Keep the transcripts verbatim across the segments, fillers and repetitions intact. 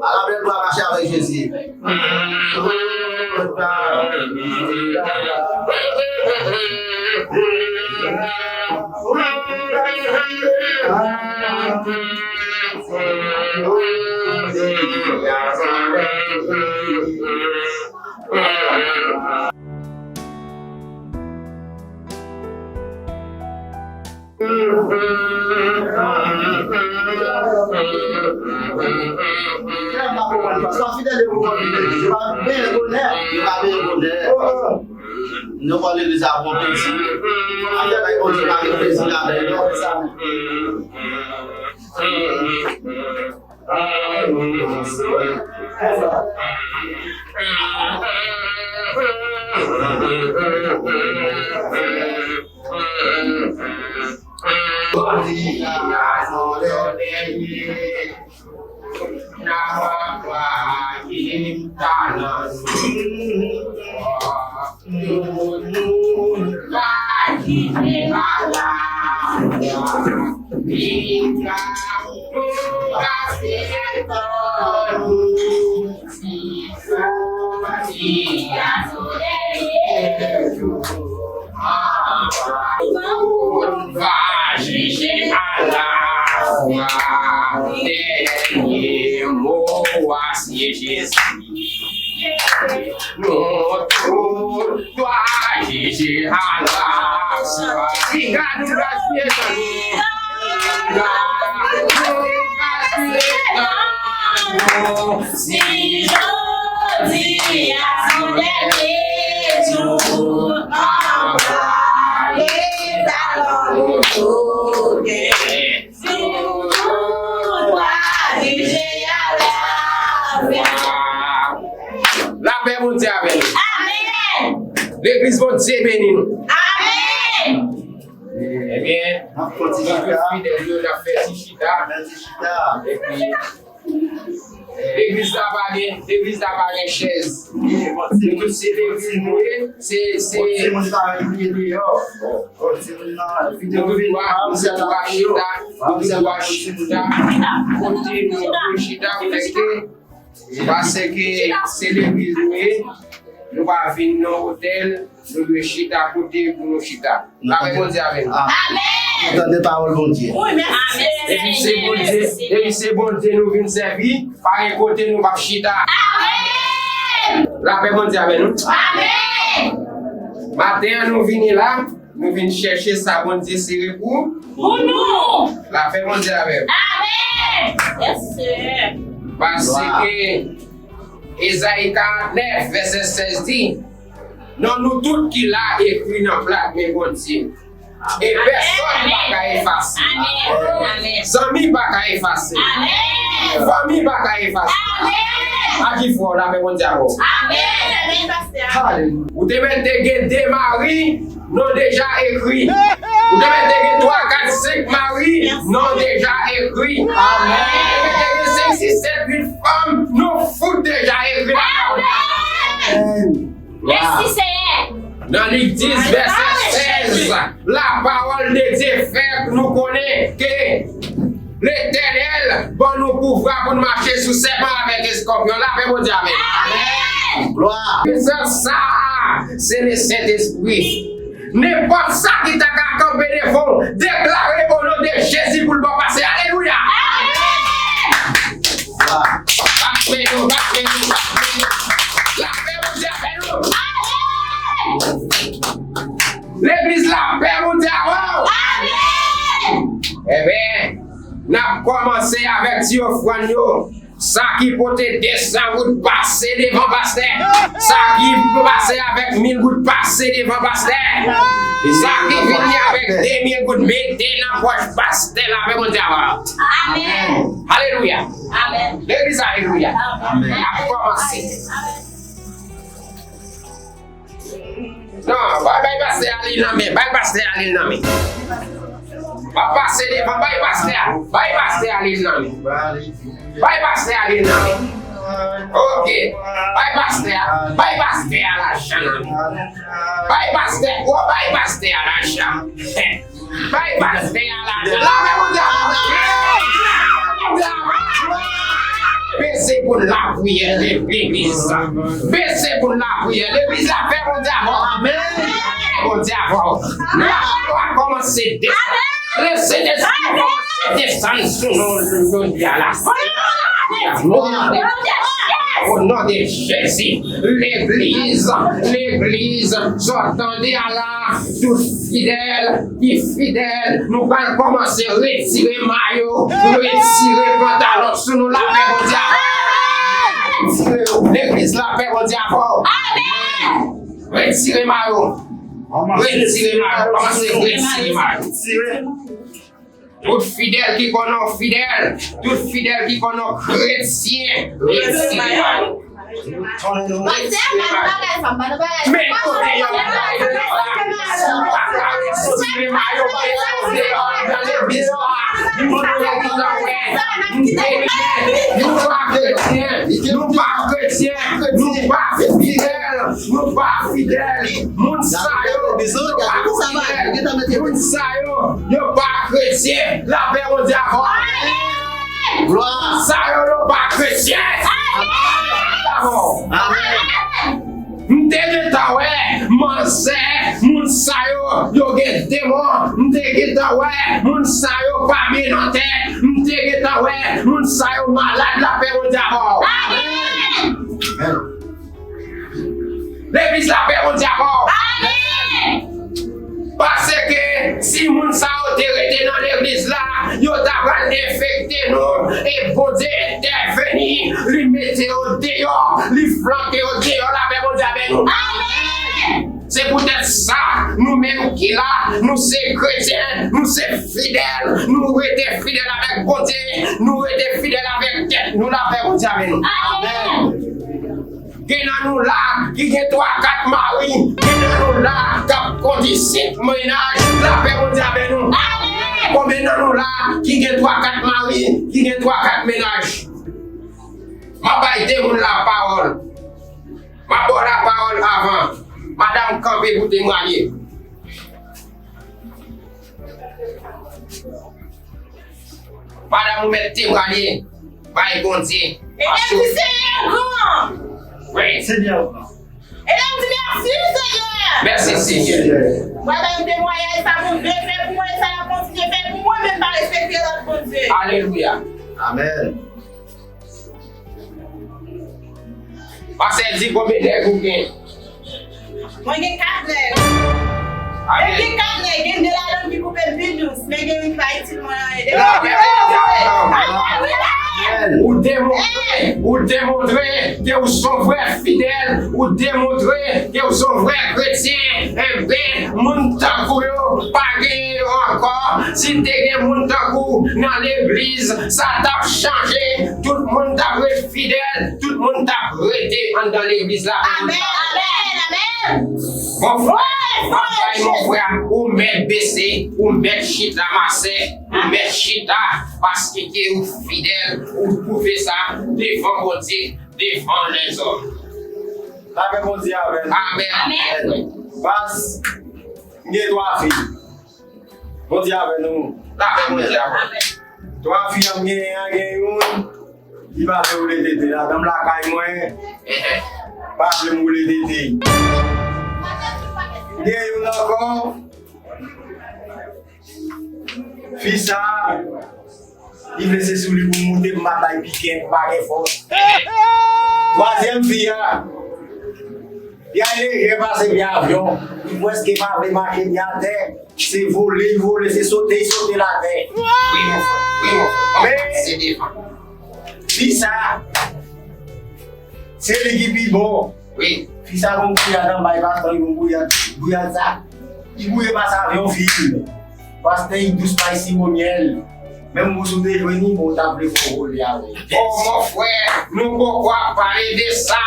Ala bèl bra mache avèk Jezi. Kè m pa konprann, paske fidèl yo konprann, yo pa benyen bonè. Yo pa benyen bonè. Nou pran legliz la pou yon plezi. Afè bagay Bondye pa gen plezi ladan l non. Va jije a la fwa. Dènye mo a se Jezi. Nou tout dwa jije a la fwa. Piga nou gaspiye tan nou. Piga nou gaspiye tan nou. Si jodi a se yon dènye jou, anba letalon nou touke. Sou wout jije a la fwa. Lapè Bondye avè nou. Amèn. Legliz Bondye beni nou. Amèn. Ebyen, nou fidèl yo, n ap fè ti chita. Epi, legliz la pa gen, legliz la pa gen chèz. Nou tout se legliz nou ye, se, se, nou tout dwa, nou tout dwa chita, nou tout dwa chita kote nou vle chita, paske, paske se legliz nou ye, nou pa vin nan otèl, nou dwe chita kote pou nou chita. Lapè Bondye avè nou. Amèn. Nou tande pawòl Bondye. Wi, mèsi. Depi se Bondye, depi se Bondye nou vin sèvi, pa gen kote nou p ap chita. Amèn. Lapè Bondye avè nou. Amèn. Maten an nou vini la, nou vin chèche sa Bondye sere pou, pou nou. Lapè Bondye avè nou. Amèn. Yes, sir. Paske Ezayi karant nèf, vèsè sèz di, non nou tout ki la ekri nan plat men Bondye. E pèsòn pa ka efase. Amèn. Amèn. Zanmi pa ka efase. Amèn. Fanmi pa ka efase. Amèn. A ki fwa w la, men Bondye avè w. Amèn. Amèn, pastè. Alelouya. Ou te mèt te gen de mari, non deja ekri. Ou te mèt te gen twa, kat, senk mari, non deja ekri. Amèn. Ou te mèt te gen senk, sis, sèt, uit fanm, non fout deja ekri. Amèn. Mèsi, Senyè. Nan Lik dis, vèsè sèz, lapawòl de Dye fè nou konnen ke Letènèl ban nou pouvwa pou n mache sou sèpan avèk eskòpyon. Lapè Bondye avè nou. Amèn. Glwa. Pwisans sa a, se le Sentespri. Nenpòt sa ki ta ka kanpe devan w, deklare o non de Jezi pou l ba w pase. Alelouya! Amèn! Bat men nou, bat men nou, bat men nou. Lapè Bondye avè nou. Amèn! Legliz, lapè Bondye avè w. Amèn! Ebyen, n ap kòmanse avèk ti ofrann yo. Sa ki pote de san goud, pase devan pastè. Sa ki pase avèk mil goud, pase devan pastè. Sa ki vini avèk de mil goud, mete nan pòch pastè. Lapè Bondye avè w. Amèn. Alelouya. Amèn. Legliz, alelouya. Amèn. N ap kòmanse. Non, bay, bay pastè a li nan men, bay pastè a li nan men. Pa pase devan, bay pastè a, bay pastè a li nan men. Bay pastè a li nan men. Ok, bay pastè a, bay pastè a lajan nan men. Bay pastè, o, bay pastè a lajan. Priyè, legliz. Bese pou n lapriyè. Legliz la, fè Bondye avè w. Amèn. Fè Bondye avè w. Lapè a kòmanse desann. Lese Lespri kòmanse desann sou nou jodi a la. O non de Jezi, legliz, legliz, sa w tande a la, tout fidèl, ki fidèl, nou pral kòmanse retire mayo, retire pantalon sou nou, lapè Bondye avè w. Legliz, lapè Bondye avè w. Retire mayo. Retire mayo. Kòmanse retire mayo. Tout fidèl ki konnen w fidèl, tout fidèl ki konnen w kretyen, retire mayo. Pastè, pa nan bagay sa, pa nan bagay sa. Men kote yo mete yo la. Retire mayo, mete yo deyò nan legliz la. Nou pa kretyen, nou pa kretyen, nou pa kretyen, nou pa fidèl, nou pa fidèl. Moun sa yo, yo pa fidèl. Moun sa yo, yo pa kretyen. Lapè Bondye avè w. Amèn. Glwa. Sa yo, yo pa kretyen. Amèn. Amèn. M te gentan wè manzè, moun sa yo, yo gen demon. M te gentan wè moun sa yo pa byen nan tèt. M te gentan wè moun sa yo malad. Lapè Bondye avè w. Amèn. Legliz, lapè Bondye avè w. Amèn. Paske si moun sa yo te rete nan legliz la, yo ta pral enfekte nou. E Bondye entèveni, li mete yo deyò, li flanke yo deyò, lapè Bondye avè nou. Amèn. Se poutèt sa, nou menm ki la, nou se kretyen, nou se fidèl, nou rete fidèl avèk Bondye, nou rete fidèl avèk tèt nou, lapè Bondye avè nou. Amèn. Gen nan nou la ki gen twa, kat mari. Gen nan nou la k ap kondi senk mennaj. Lapè Bondye avè nou. Amèn. Konbyen nan nou la ki gen twa, kat mari, ki gen twa, kat mennaj? M ap bay de moun la pawòl. M ap ba w lapawòl avan. Madanm, kanpe pou temwanye. Madanm, ou mèt temwanye bay Bondye. Paske Senyè gran. Wi. Senyè gran. Mèsi, Senyè. Mèsi, Senyè. Mwen bay temwanyaj sa Bondye fè pou mwen, sa l ap kontinye fè pou mwen, men m pa respekte lòt bondye. Alelouya. Amèn. Pastè di konbyen nèg ou gen? Mwen gen kat nèg. Amèn. Mwen gen kat nèg, gen de ladan ki koupe m pi dous, men gen youn ki pa itil mwen anyen. Amèn. Ou demontre, ou demontre ke ou se yon vrè fidèl, ou demontre ke ou se yon vrè kretyen. Enben, moun tankou yo pa genyen yo ankò. Si te gen moun tankou nan legliz, sa t ap chanje. Tout moun t ap ret fidèl, tout moun t ap rete anndan legliz la. Amèn, amèn, amèn. Mon frè, m ap bay mon frè, ou mèt bese, ou mèt chita, ma sè, ou mèt chita, paske ke ou fidèl, ou pwouve sa devan Bondye, devan lèzòm. Lapè Bondye avè nou. Amèn. Amèn. Pas, m gen twa fi. Bondye avè nou. Lapè Bondye avè nou. Twa fi a m genyen an, gen youn ki pa vle woule tete. Ladan m lakay mwen, pa vle m woule tete. M gen youn ankò, fi sa, li vle se sou li pou m moute, m pa bay pike, m pa gen fòs. Twazyèm fi a, pye a lejè pase pye avyon. Li prèske pa vle mache, li atè. Se vole, li vole, se sote, li sote l atè. Wi, mon frè. Wi, mon frè. Men, se devan. Fi sa, se li ki pi bon. Wi. Fi sa gon gouyad anba, e pa tan li gon gouyad, gouyad sa. Li gouye pase avyon fi. Pastè, li dous pase siwo myèl. Menm bous ou te jwenn li, bon, ou ta vle fè w vole avè l. O, mon frè, nou poko ap pale de sa.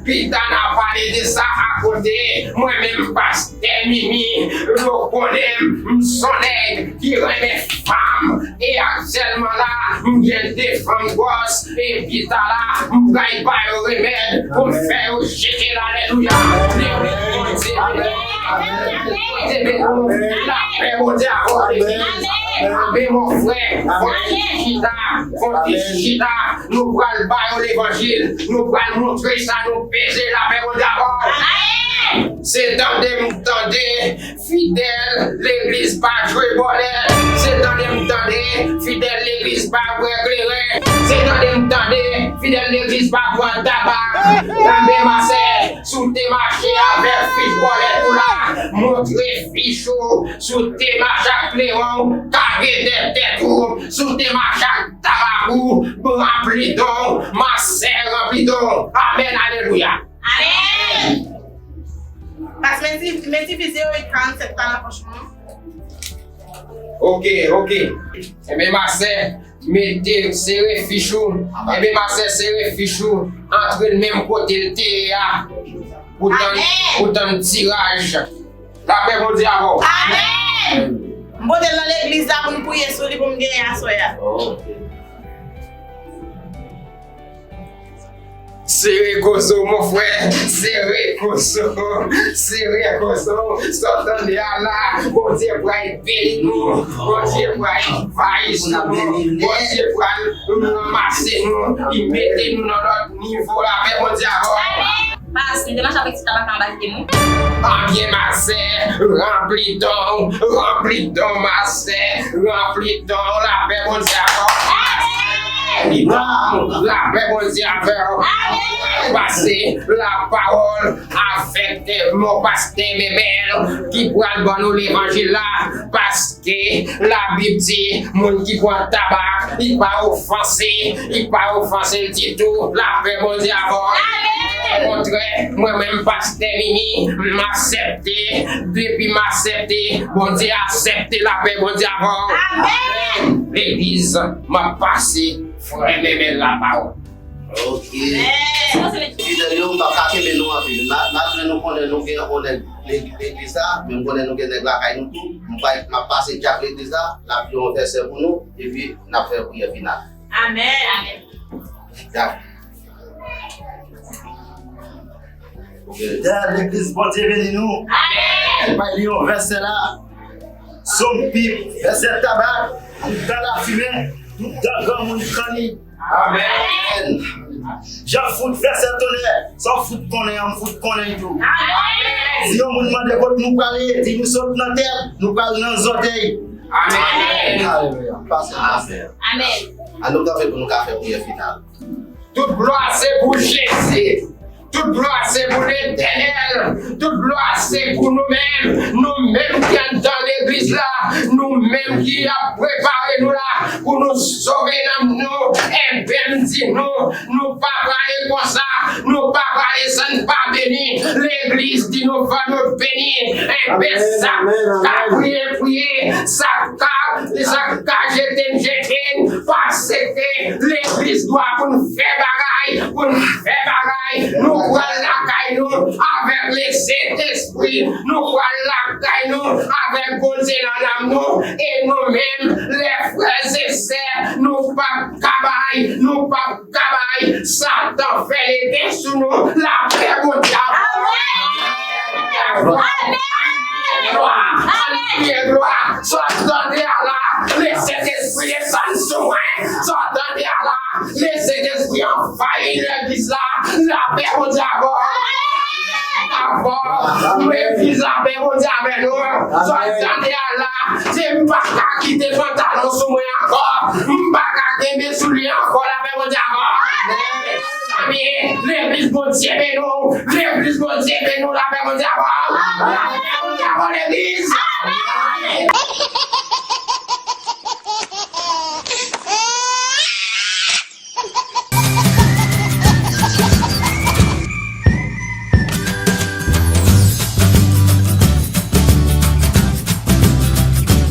Pita n a pale de sa akote. Mwen menm, pastè Mimi, yo konnen m, m se yon nèg ki renmen fanm. E aktyèlman la, m gen de fanm gwòs. E pita la, m pral ba yo remèd pou m fè yo jete l. Alelouya. Legliz Bondye Amèn. Amèn. Lapè Bondye avè w. Amèn. Amèn, mon frè. Fò n chita. Fò n chita. Nou pral ba yo levanjil. Nou pral montre sa nou peze. Lapè Bondye avè w. Amèn. Se tande m tande. Fidèl legliz pa jwe bòlè. Se tande m tande, fidèl legliz pa bwè kleren. Se tande m tande, fidèl legliz pa pran tabak. Enben, masè, si w te mache avèk fich bòlèt ou la, montre fich ou. Si w te mache ak kleren w, kage dèyè tèt ou. Si w te mache ak tabak ou, ranpli don w, masè, ranpli don w. Amèn, alelouya. Amèn. Pas men ti, men ti fize yo, karannsenk pa nan pòch mwen. Ok, ok. Enben, masè, mete, sere fich ou. Enben, masè, sere fich ou. Antre l menm kote l te ye a. Pou tann, pou tann tiraj. Lapè Bondye avè w. Amèn. M pote l nan legliz la pou m priye sou li pou m genyen aswè a. Ok. Sere kozo, mon frè, sere kozo, sere kozo. Sa w tande a la, Bondye pral beni nou, Bondye pral envayi nou, Bondye pral ranmase nou, li mete nou nan lòt nivo. Lapè Bondye avè w. Pas, m te mache avèk ti tabak anba pye mwen. Ebyen, masè, ranpli don, ranpli don, masè, ranpli don, lapè Bondye avè w. Li bon, lapè Bondye avè w. Pase lapawòl avèk mon pastè Mebèl ki pral ban nou levanjil la. Pas Ke Labib di, moun ki pran tabak, li pa ofanse, li pa ofanse l ditou. Lapè Bondye avè w. Amèn. Okontrè, mwen menm, pastè Mimi, m aksepte. Depi m aksepte, Bondye aksepte. Lapè Bondye avè w. Amèn. Legliz, m ap pase, frè Mebèl, lapawòl. Ok. Fidèl yo, m p ap ka kenbe nou anpil. Malgre nou konnen nou gen yon nèg legliz la, men m konnen nou gen nèg lakay nou tou. M pa, m ap pase dyak legliz la, l ap li yon vèsè pou nou, epi n ap fè priyè final. Amèn. Dyak. Ok. Dyak legliz, Bondye beni nou. Amèn. M bay li yon vèsè la. Zonbi, vèsè tabak, tout dan lafimen, tout dan granmoun kanni. Amèn. Jan fout vèsè tonnè, sa w fout konnen an, m fout konnen tou. Amèn. Si yon moun mande kot nou prale, di nou sot nan tèt, nou pral nan zòtèy. Amèn. Alelouya. Pase, pase. Amèn. An nou kanpe pou nou ka fè priyè final. Tout glwa se pou Jezi. Tout glwa se pou Letènèl. Tout glwa se pou nou menm. Nou menm ki anndan legliz la. Nou menm ki ap prepare nou la pou nou sove nanm nou. Enben m di nou, nou pa prale konsa. Nou pa prale san n pa beni. Legliz di nou fò nou beni. Enben sa k ka priye, priye. Sa k ka, sa k ka jete n, jete n. Paske legliz dwa pou n fè bagay, pou n fè bagay. Nou pral lakay nou avèk Lesentespri. Nou pral lakay nou avèk Bondye nan nanm nou. E nou menm, lè frè e sè, nou p ap ka bay, nou p ap ka bay Satan fè lete sou nou. Lapè Bondye avè w. Amèn. Glwa. Amèn. Glwa. Sa w tande a la, Lesentespri desann sou mwen. Sa w tande a la, Lesentespri anvayi legliz la. Lapè Bondye avè w. Avè w. Legliz, lapè Bondye avè nou. Sa w tande a la, se m pa ka kite pantalon sou mwen ankò. M pa ka kenbe soulye ankò. Lapè Bondye avè w. Mezanmi, legliz Bondye beni w. Legliz Bondye beni w. Lapè Bondye avè w. Lapè Bondye avè w, legliz.